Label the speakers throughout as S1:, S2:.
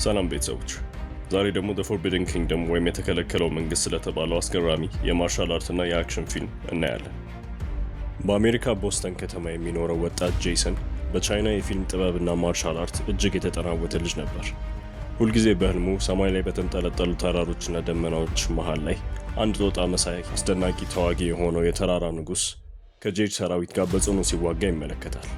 S1: ሰላም ቤተሰቦች፣ ዛሬ ደግሞ The Forbidden Kingdom ወይም የተከለከለው መንግስት ስለተባለው አስገራሚ የ martial art ና የ action ፊልም እናያለን። በአሜሪካ ቦስተን ከተማ የሚኖረው ወጣት ጄሰን በቻይና የፊልም ጥበብና martial art እጅግ የተጠናወተ ልጅ ነበር። ሁልጊዜ በህልሙ ሰማይ ላይ በተንጠለጠሉ ተራሮችና ደመናዎች መሃል ላይ አንድ ጦጣ መሳይ አስደናቂ ተዋጊ የሆነው የተራራ ንጉሥ ከ jade ሰራዊት ጋር በጽኑ ሲዋጋ ይመለከታል።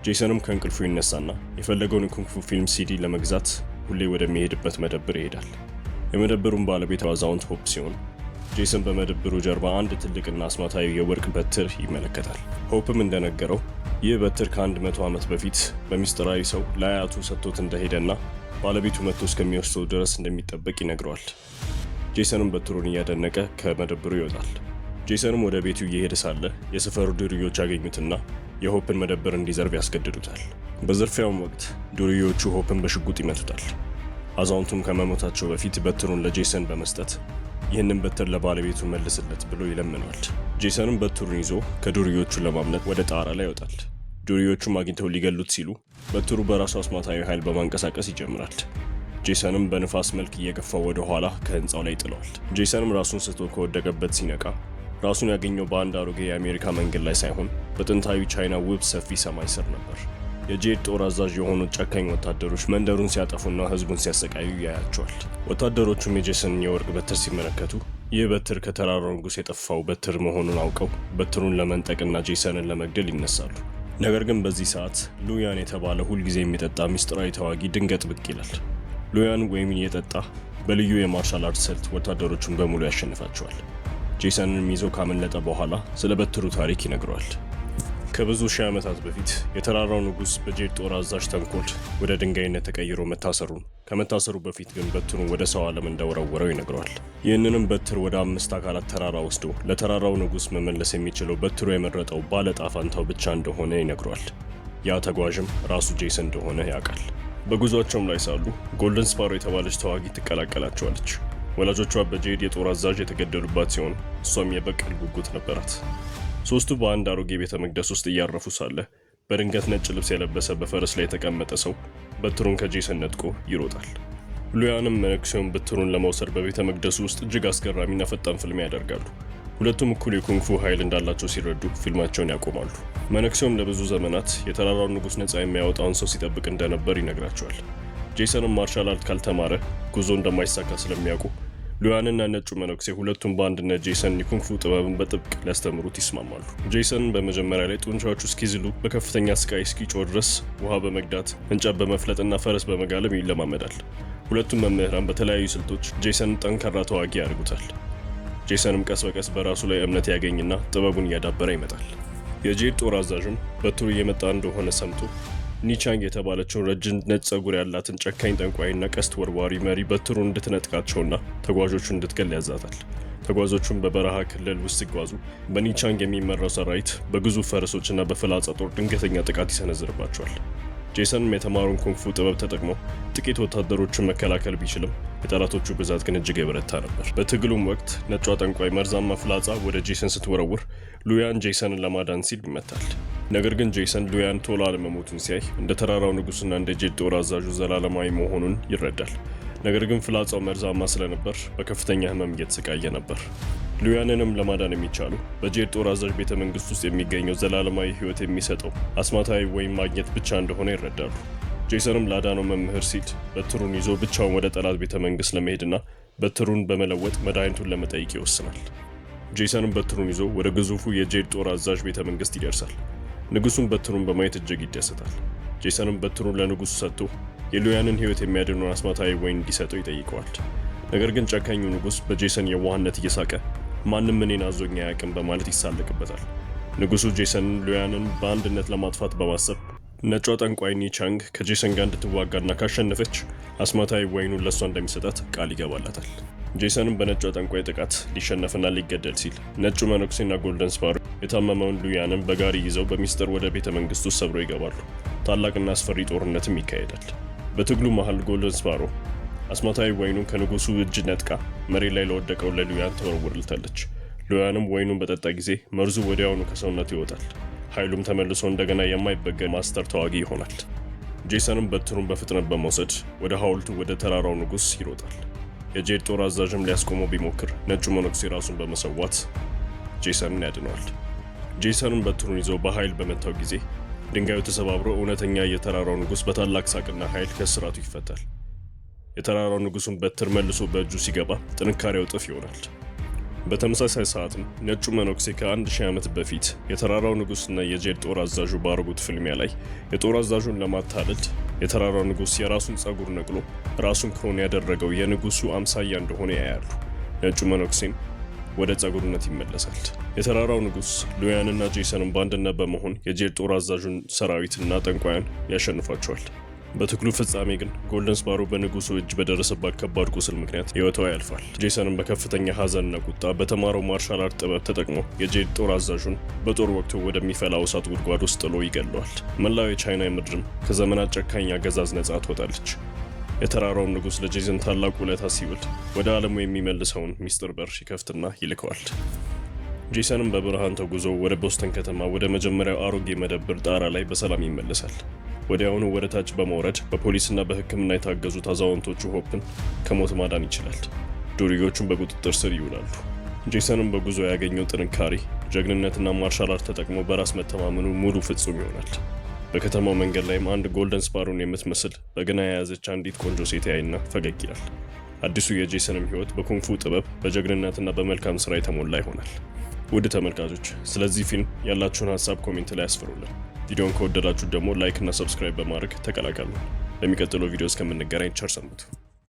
S1: ጄሰንም ከእንቅልፉ ይነሳና የፈለገውን የኩንግፉ ፊልም ሲዲ ለመግዛት ሁሌ ወደሚሄድበት መደብር ይሄዳል። የመደብሩን ባለቤት አዛውንት ሆፕ ሲሆን፣ ጄሰን በመደብሩ ጀርባ አንድ ትልቅና አስማታዊ የወርቅ በትር ይመለከታል። ሆፕም እንደነገረው ይህ በትር ከ100 ዓመት በፊት በሚስጥራዊ ሰው ለአያቱ ሰጥቶት እንደሄደና ባለቤቱ መጥቶ እስከሚወስደው ድረስ እንደሚጠበቅ ይነግረዋል። ጄሰንም በትሩን እያደነቀ ከመደብሩ ይወጣል። ጄሰንም ወደ ቤቱ እየሄደ ሳለ የሰፈሩ ዱርዮች ያገኙትና የሆፕን መደብር እንዲዘርፍ ያስገድዱታል። በዝርፊያውም ወቅት ዱርዮቹ ሆፕን በሽጉጥ ይመቱታል። አዛውንቱም ከመሞታቸው በፊት በትሩን ለጄሰን በመስጠት ይህንን በትር ለባለቤቱ መልስለት ብሎ ይለምነዋል። ጄሰንም በትሩን ይዞ ከዱርዮቹ ለማምለጥ ወደ ጣራ ላይ ይወጣል። ዱርዮቹም አግኝተው ሊገሉት ሲሉ በትሩ በራሱ አስማታዊ ኃይል በማንቀሳቀስ ይጀምራል። ጄሰንም በንፋስ መልክ እየገፋው ወደ ኋላ ከህንፃው ላይ ይጥለዋል። ጄሰንም ራሱን ስቶ ከወደቀበት ሲነቃ ራሱን ያገኘው በአንድ አሮጌ የአሜሪካ መንገድ ላይ ሳይሆን በጥንታዊ ቻይና ውብ ሰፊ ሰማይ ስር ነበር። የ jade ጦር አዛዥ የሆኑት ጨካኝ ወታደሮች መንደሩን ሲያጠፉና ህዝቡን ሲያሰቃዩ ያያቸዋል። ወታደሮቹም የጄሰንን የወርቅ በትር ሲመለከቱ ይህ በትር ከተራራው ንጉሥ የጠፋው በትር መሆኑን አውቀው በትሩን ለመንጠቅና ጄሰንን ለመግደል ይነሳሉ። ነገር ግን በዚህ ሰዓት ሉያን የተባለ ሁልጊዜ የሚጠጣ ሚስጥራዊ ተዋጊ ድንገት ብቅ ይላል። ሉያን ወይን እየጠጣ በልዩ የ martial art ስልት ወታደሮቹን በሙሉ ያሸንፋቸዋል። ጄሰንንም ይዞ ካመለጠ በኋላ ስለ በትሩ ታሪክ ይነግረዋል። ከብዙ ሺህ ዓመታት በፊት የተራራው ንጉሥ በ jade ጦር አዛዥ ተንኮል ወደ ድንጋይነት ተቀይሮ መታሰሩን፣ ከመታሰሩ በፊት ግን በትሩን ወደ ሰው ዓለም እንደወረወረው ይነግረዋል። ይህንንም በትር ወደ አምስት አካላት ተራራ ወስዶ ለተራራው ንጉሥ መመለስ የሚችለው በትሩ የመረጠው ባለ ዕጣ ፈንታው ብቻ እንደሆነ ይነግረዋል። ያ ተጓዥም ራሱ ጄሰን እንደሆነ ያውቃል። በጉዟቸውም ላይ ሳሉ ጎልደን ስፓሮ የተባለች ተዋጊ ትቀላቀላቸዋለች። ወላጆቿ በ jade የጦር አዛዥ የተገደሉባት ሲሆን እሷም የበቀል ጉጉት ነበራት። ሶስቱ በአንድ አሮጌ ቤተ መቅደስ ውስጥ እያረፉ ሳለ በድንገት ነጭ ልብስ የለበሰ በፈረስ ላይ የተቀመጠ ሰው በትሩን ከጄሰን ነጥቆ ይሮጣል። ሉያንም መነኩሴውን በትሩን ለመውሰድ በቤተ መቅደሱ ውስጥ እጅግ አስገራሚና ፈጣን ፍልሚያ ያደርጋሉ። ሁለቱም እኩል የኩንግፉ ኃይል እንዳላቸው ሲረዱ ፊልማቸውን ያቆማሉ። መነኩሴውም ለብዙ ዘመናት የተራራውን ንጉሥ ነፃ የሚያወጣውን ሰው ሲጠብቅ እንደነበር ይነግራቸዋል። ጄሰንም martial art ካልተማረ ጉዞ እንደማይሳካ ስለሚያውቁ ሉያንና ነጩ መነኩሴ ሁለቱም በአንድነት ጄሰን የኩንግፉ ጥበብን በጥብቅ ሊያስተምሩት ይስማማሉ። ጄሰን በመጀመሪያ ላይ ጡንቻዎቹ እስኪዝሉ፣ በከፍተኛ ስቃይ እስኪጮህ ድረስ ውሃ በመቅዳት፣ እንጨት በመፍለጥና ፈረስ በመጋለብ ይለማመዳል። ሁለቱም መምህራን በተለያዩ ስልቶች ጄሰንን ጠንካራ ተዋጊ ያደርጉታል። ጄሰንም ቀስ በቀስ በራሱ ላይ እምነት ያገኝና ጥበቡን እያዳበረ ይመጣል። የ jade ጦር አዛዥም በትሩ እየመጣ እንደሆነ ሰምቶ ኒቻንግ የተባለችውን ረጅም ነጭ ጸጉር ያላትን ጨካኝ ጠንቋይና ቀስት ወርዋሪ መሪ በትሩን እንድትነጥቃቸውና ተጓዦቹን እንድትገል ያዛታል። ተጓዦቹን በበረሃ ክልል ውስጥ ሲጓዙ በኒቻንግ የሚመራው ሰራዊት በግዙፍ ፈረሶችና በፍላጻ ጦር ድንገተኛ ጥቃት ይሰነዝርባቸዋል። ጄሰንም የተማረውን ኩንግፉ ጥበብ ተጠቅሞ ጥቂት ወታደሮችን መከላከል ቢችልም የጠላቶቹ ብዛት ግን እጅግ የበረታ ነበር። በትግሉም ወቅት ነጯ ጠንቋይ መርዛማ ፍላጻ ወደ ጄሰን ስትወረውር ሉያን ጄሰንን ለማዳን ሲል ይመታል። ነገር ግን ጄሰን ሉያን ቶሎ አለመሞቱን ሲያይ እንደ ተራራው ንጉሥና እንደ jade ጦር አዛዡ ዘላለማዊ መሆኑን ይረዳል። ነገር ግን ፍላጻው መርዛማ ስለነበር በከፍተኛ ህመም እየተሰቃየ ነበር። ሉያንንም ለማዳን የሚቻለው በ jade ጦር አዛዥ ቤተ መንግስት ውስጥ የሚገኘው ዘላለማዊ ህይወት የሚሰጠው አስማታዊ ወይን ማግኘት ብቻ እንደሆነ ይረዳሉ። ጄሰንም ላዳነው መምህር ሲል በትሩን ይዞ ብቻውን ወደ ጠላት ቤተ መንግስት ለመሄድና በትሩን በመለወጥ መድኃኒቱን ለመጠየቅ ይወስናል። ጄሰንም በትሩን ይዞ ወደ ግዙፉ የ jade ጦር አዛዥ ቤተ መንግስት ይደርሳል። ንጉሱም በትሩን በማየት እጅግ ይደሰታል። ጄሰንም በትሩን ለንጉሱ ሰጥቶ የሉያንን ህይወት የሚያድነውን አስማታዊ ወይን እንዲሰጠው ይጠይቀዋል። ነገር ግን ጨካኙ ንጉስ በጄሰን የዋህነት እየሳቀ ማንም እኔን አዞኝ አያውቅም በማለት ይሳለቅበታል። ንጉሱ ጄሰንን ሉያንን በአንድነት ለማጥፋት በማሰብ ነጯ ጠንቋይ ኒቻንግ ከጄሰን ጋር እንድትዋጋና ካሸነፈች አስማታዊ ወይኑን ለእሷ እንደሚሰጣት ቃል ይገባላታል። ጄሰንም በነጯ ጠንቋይ ጥቃት ሊሸነፍና ሊገደል ሲል ነጩ መነኩሴና ጎልደን ስፓሮ የታመመውን ሉያንን በጋሪ ይዘው በሚስጥር ወደ ቤተ መንግስቱ ሰብረው ይገባሉ። ታላቅና አስፈሪ ጦርነትም ይካሄዳል። በትግሉ መሃል ጎልደን ስፓሮ አስማታዊ ወይኑን ከንጉሱ እጅ ነጥቃ መሬት ላይ ለወደቀው ለሉያን ትወረውርለታለች። ሉያንም ወይኑን በጠጣ ጊዜ መርዙ ወዲያውኑ ከሰውነቱ ይወጣል። ኃይሉም ተመልሶ እንደገና የማይበገር master ተዋጊ ይሆናል። ጄሰንም በትሩን በፍጥነት በመውሰድ ወደ ሐውልቱ ወደ ተራራው ንጉሥ ይሮጣል። የጄድ ጦር አዛዥም ሊያስቆመው ቢሞክር ነጩ መነኩሴ ራሱን በመሰዋት ጄሰንን ያድነዋል። ጄሰንም በትሩን ይዞ በኃይል በመታው ጊዜ ድንጋዩ ተሰባብሮ እውነተኛ የተራራው ንጉሥ በታላቅ ሳቅና ኃይል ከእስራቱ ይፈታል። የተራራው ንጉሱን በትር መልሶ በእጁ ሲገባ ጥንካሬው እጥፍ ይሆናል። በተመሳሳይ ሰዓትም ነጩ መነኩሴ ከ1000 ዓመት በፊት የተራራው ንጉሥና የጄድ ጦር አዛዡ ባረጉት ፍልሚያ ላይ የጦር አዛዡን ለማታለል የተራራው ንጉሥ የራሱን ጸጉር ነቅሎ ራሱን clone ያደረገው የንጉሱ አምሳያ እንደሆነ ያያሉ። ነጩ መነኩሴም ወደ ጸጉርነት ይመለሳል። የተራራው ንጉሥ ሉያንና ጄሰንን በአንድነት በመሆን የጄድ ጦር አዛዡን ሰራዊትና ጠንቋያን ያሸንፏቸዋል። በትግሉ ፍጻሜ ግን ጎልደን ስፓሮ በንጉሱ እጅ በደረሰባት ከባድ ቁስል ምክንያት ሕይወቷ ያልፋል። ጄሰንም በከፍተኛ ሐዘንና ቁጣ በተማረው martial art ጥበብ ተጠቅሞ የጄድ ጦር አዛዡን በጦር ወግቶ ወደሚፈላው እሳት ጉድጓድ ውስጥ ጥሎ ይገለዋል። መላው የቻይና ምድርም ከዘመናት ጨካኝ አገዛዝ ነጻ ትወጣለች። የተራራውን ንጉሥ ለጄሰን ታላቅ ውለታ ሲውል ወደ ዓለሙ የሚመልሰውን ሚስጥር በር ይከፍትና ይልከዋል። ጄሰንም በብርሃን ተጉዞ ወደ ቦስተን ከተማ ወደ መጀመሪያው አሮጌ መደብር ጣራ ላይ በሰላም ይመለሳል። ወዲያውኑ ወደ ታች በመውረድ በፖሊስና በሕክምና የታገዙት አዛውንቶቹ ሆፕን ከሞት ማዳን ይችላል። ዱርዮቹን በቁጥጥር ስር ይውላሉ። ጄሰንም በጉዞ ያገኘው ጥንካሬ፣ ጀግንነትና martial art ተጠቅሞ በራስ መተማመኑ ሙሉ ፍጹም ይሆናል። በከተማው መንገድ ላይም አንድ ጎልደን ስፓሮን የምትመስል በገና የያዘች አንዲት ቆንጆ ሴት ያይና ፈገግ ይላል። አዲሱ የጄሰንም ሕይወት በኩንግፉ ጥበብ፣ በጀግንነትና በመልካም ስራ የተሞላ ይሆናል። ውድ ተመልካቾች፣ ስለዚህ ፊልም ያላችሁን ሀሳብ comment ላይ አስፍሩልን። ቪዲዮን ከወደዳችሁ ደግሞ like እና subscribe በማድረግ ተቀላቀሉ። በሚቀጥለው ቪዲዮ እስከምንገናኝ ቸር ሰንብቱ።